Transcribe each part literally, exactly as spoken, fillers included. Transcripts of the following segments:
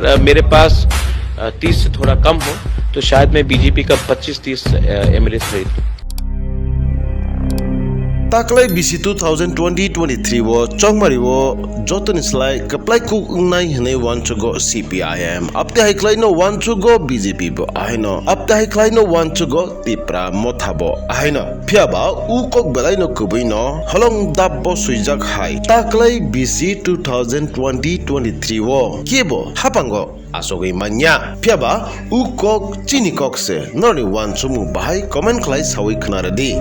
अ, मेरे पास, अ, तीस से थोड़ा कम हो, तो शायद मैं बीजेपी का पच्चीस तीस, अ, एमएलए खरीद लूं। Taklai bisi two thousand twenty twenty-three o chongmari o jotoni slai kwplai kuk wngnai hwnwi uanchugo C P I M. Apte hai khlaino uanchugo B J P bo ahaino. Apte hai khlaino uanchugo Tipra Motha bo ahaino. Phiya ba u kok belai no kwbui no holong dap bo swijak hai. Taklai bisi two thousand twenty twenty-three o kebo hapango asogwi manya. Phiya ba u kok chini kok se, norni uansukmung bahai comment khlai sawi khna rwdi.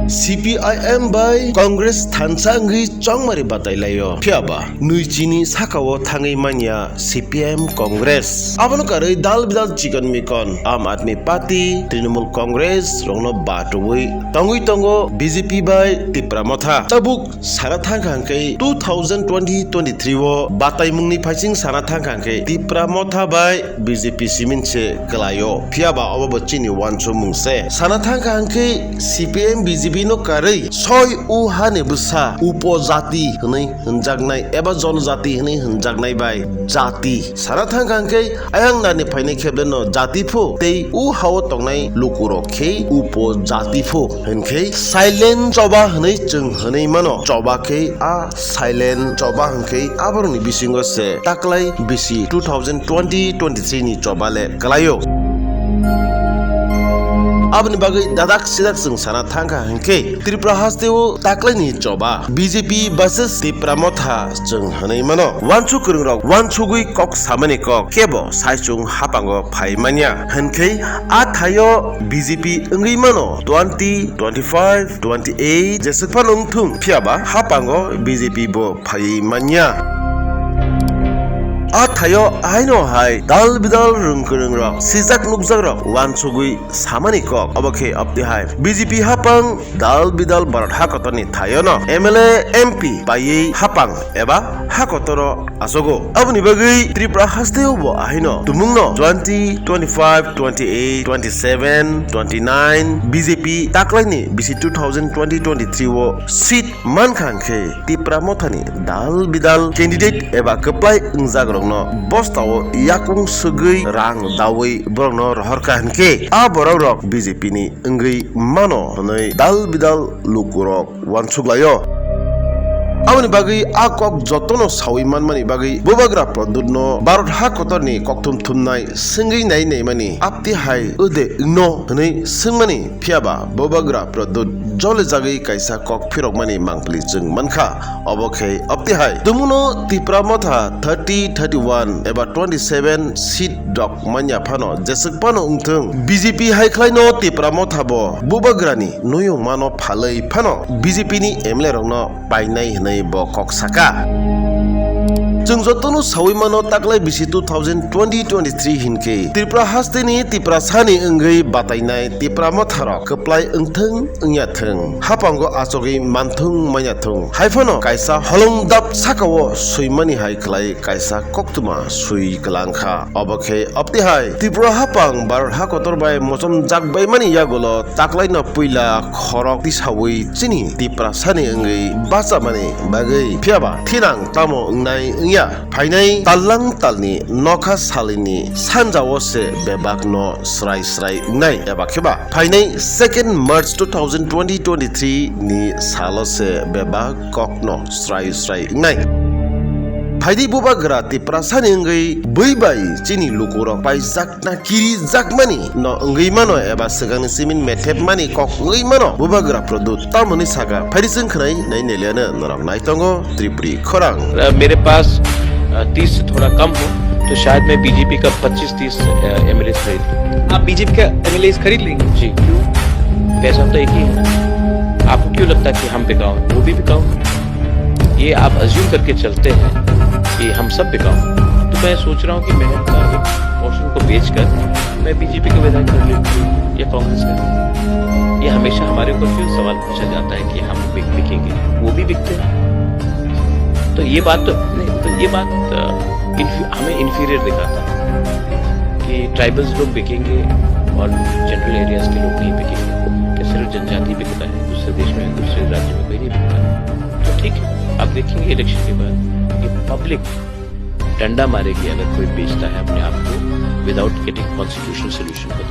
C P I M bai Congress thansa wngwi chongmari batai laio. Phiya ba nui chini saka o thangwi manya C P M Congress. Abono karwi dal bidal chikon mikon Aam Aadmi Party, Trinamool Congress rokno batubwi tongwi tongo B J P bai Tipra Motha. Tabuk sana thangkha hwnkhe two thousand twenty twenty-three o bataimungni phaising sana thangkha hwnkhe Tipra Motha bai B J P simin se kwlaio. Phiya ba obo bo chini uansukmung se. Sana thangkha hwnkhe C P M B J P no karwi soi u hani bwsa upo jati hwnwi hwnjaknai eba jonojati hwnwi hwnjaknai bai jati sana thangkha hwnkhe ayang nani phainai kheble no jati phu tei u hao tongnai lukurok khe upo jati phu hwnkhe silent choba hwnwi chwng hwnwi mano. Choba khe a silent choba hwnkhe aborokni bisingo se taklai bisi two thousand twenty twenty-three ni choba le kwlaio. Aboni bagwi dadak sidak chwng sana thangkha hwnkhe Tripura hasteo taklaini choba B J P versus Tipra Motha chwng hwnwi mano. Uansuk kwrwngrok uansugwi kok samani kok kebo saichung hapango phai manya hwnkhe a thaio B J P wngwi mano twenty, twenty-five, twenty-eight jeswk phano wngthung, phiya ba hapango B J P bo phaiwi manya. A thaio aino hai dal bidal rwng kwrwngrok sijak nukjakrok uansugwi samani kok obo khe apti hai B J P hapang dal bidal Bharat hakotorni thaiono M L A M P paiwi hapang eba hakotoro asogo. Aboni bagwi Tripura hasteo bo ahaino tumungno twenty, twenty-five, twenty-eight, twenty-seven, twenty-nine B J P taklaini bisi two thousand twenty twenty-three o seat mankha hwnkhe Tipra Mothani dal bidal candidate eba kwplai wngjakrokno bostao yakung swgwi rang dawi borokno rohorkha hwnkhe a borokrok B J P ni wngwi mano hwnwi dal bidal lukurok uansuklaio. Aboni bagwi a kok jotono sawi manmani bagwi Bubagra Pradyutno Bharat ha kotorni kokthum thumnai swngwi nai naimani apti hai wngde wngno hwnwi swngmani, phiyaba Bubagra Pradyut jole jagwi kaisa kok phirokmani mangpili chwng mankha. Obo khe apti hai tumungno Tipra Motha thirty, thirty-one eba twenty-seven seat rok manya phano jeswk phano wngthung, B J P hai khlaino Tipra Motha bo Bubagrani noyung mano phalwi phano B J P ni M L A rokno painai hwnwi bo kok saka. Chwng jotono sawi mano taklai bisi two thousand twenty twenty-three hinkhe Tripura hasteni Tiprasani wngwi batainai Tipra Motharok kwplai wngthung wngya thung, hapango achogwi manthung manya thung hai phano kaisa holong dap sakao swimani hai khlai kaisa koktwma swi kwlangkha. Obo khe apti hai Tripura hapang Bharat ha kotor bai mochom jak baimani yagulo taklaino puila khorok tisawi chini Tiprasani wngwi bachamani bagwi, phiyaba thinang tamo wngnai wngya? Phainai tallang talni nokha salini sanjao se bebakno srai srai wngnai, eba kheba phainai second March two thousand twenty twenty-three ni salo se bebak kokno srai srai wngnai. Phaidi Bubagra Tiprasani wngwi bui bai chini lukurok paijak na kirijakmani no wngwi mano eba swkangni simin methepmani kok wngwi mano Bubagra Pradyut tamoni saka phaidi chwng khwnai nai neliano norok nai tongo Tripuri khorang. अ, मेरे पास, अ, तीस से थोड़ा कम हो, तो शायद मैं बीजेपी का पच्चीस तीस, अ, एमएलए खरीद लूं। आप बीजेपी का एमएलए खरीद लेंगे? जी। क्यों? पैसा तो एक ही है ना। आपको क्यों लगता है कि हम बिकाऊ हैं? वो भी बिकाऊ है। ये आप अज्यूम करके चलते हैं कि हम सब बिकाऊ हैं। तो मैं सोच रहा हूँ कि मैं अपना एक पोर्शन को बेचकर मैं बीजेपी का विधायक कर लेता हूँ या कांग्रेस का। ये हमेशा हमारे ऊपर क्यों सवाल पूछा जाता है कि हम बिक-, बिकेंगे? वो भी बिकते हैं। तो ये बात तो, नहीं, तो ये बात, अ, इन्फी-, हमें इन्फीरियर दिखाता है कि ट्राइबल्स लोग बिकेंगे और जनरल एरियाज के लोग नहीं बिकेंगे। क्या सिर्फ जनजाति बिकता है? दूसरे देश में, दूसरे राज्य में कोई नहीं बिकता है? तो ठीक है, आप देखेंगे इलेक्शन के बाद ये पब्लिक डंडा मारे कि अगर कोई बेचता है अपने आप को without getting constitutional solution को, तो